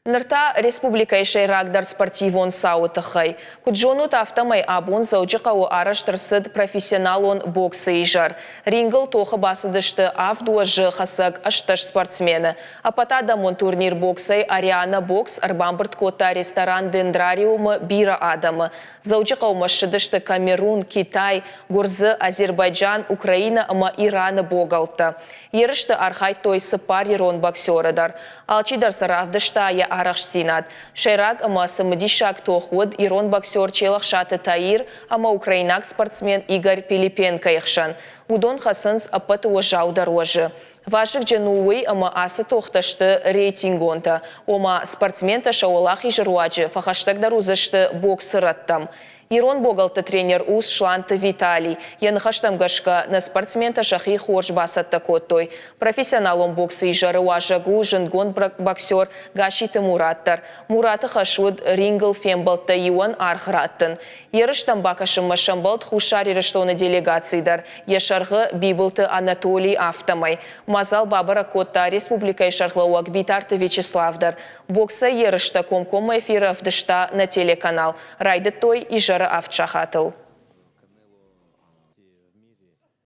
Ныр та республикӕйы сӕйрагдӕр спортивон цауы тыххӕй. Куыд зонут, афтӕмӕй абон Дзӕуджыхъӕуы арӕзт ӕрцыд профессионалон боксы изӕр. Рингыл тохы бацыдысты авд уӕзы хӕцӕг 18 спортсмены. Ӕппӕтадӕмон турнир боксӕй Ариана Бокс ӕрбамбырд кодта ресторан Дендрариум-ы бирӕ адӕмы. Дзӕуджыхъӕумӕ ссыдысты Камерун, Китай, Гуырдзы, Азербайджан, Украинӕ ӕмӕ Ираны богӕлттӕ. Ерысты архайдтой цыппар ирон боксеры дӕр. Алчидӕр сӕ равдыста йӕ арӕхстдзинад. Сӕйраг ӕмӕ цымыдисаг тох уыд ирон боксер Челӕхсаты Таир ӕмӕ украинаг спортсмен Игорь Пилипенкойы хсӕн. Уыдон хӕцынц ӕппӕты уӕззаудӕр уӕзы. Вазыгджын у уый, ӕмӕ ацы тохтӕ сты рейтингонтӕ, ома спортсментӕ сӕ уӕлахизы руаджы фӕхӕстӕгдӕр уыдзысты боксы рӕттӕм. Ирон богӕлтты тренер у Сланты Виталий. Йӕ ныхӕстӕм гӕсгӕ, нӕ спортсментӕ сӕхи хорз бацӕттӕ кодтой. Профессионалон боксы изӕры уазӕг у зындгонд боксер Гасситы Мурат дӕр. Мураты хӕс уыд рингыл фембӕлдтӕ иуӕн аргъ раттын. Ерыстӕм бакӕсынмӕ сӕмбӕлд Хуссар Ирыстоны делегаци дӕр, йӕ сӕргъы Бибылты Анатолий, афтӕмӕй. Мадзал бабӕрӕг кодта республикӕйы сӕргълӕууӕг Битарты Вячеслав дӕр. Боксӕй ерыстӕ комкоммӕ эфиры ӕвдыста нӕ телеканал. Райдыдтой изӕры авд сахатыл.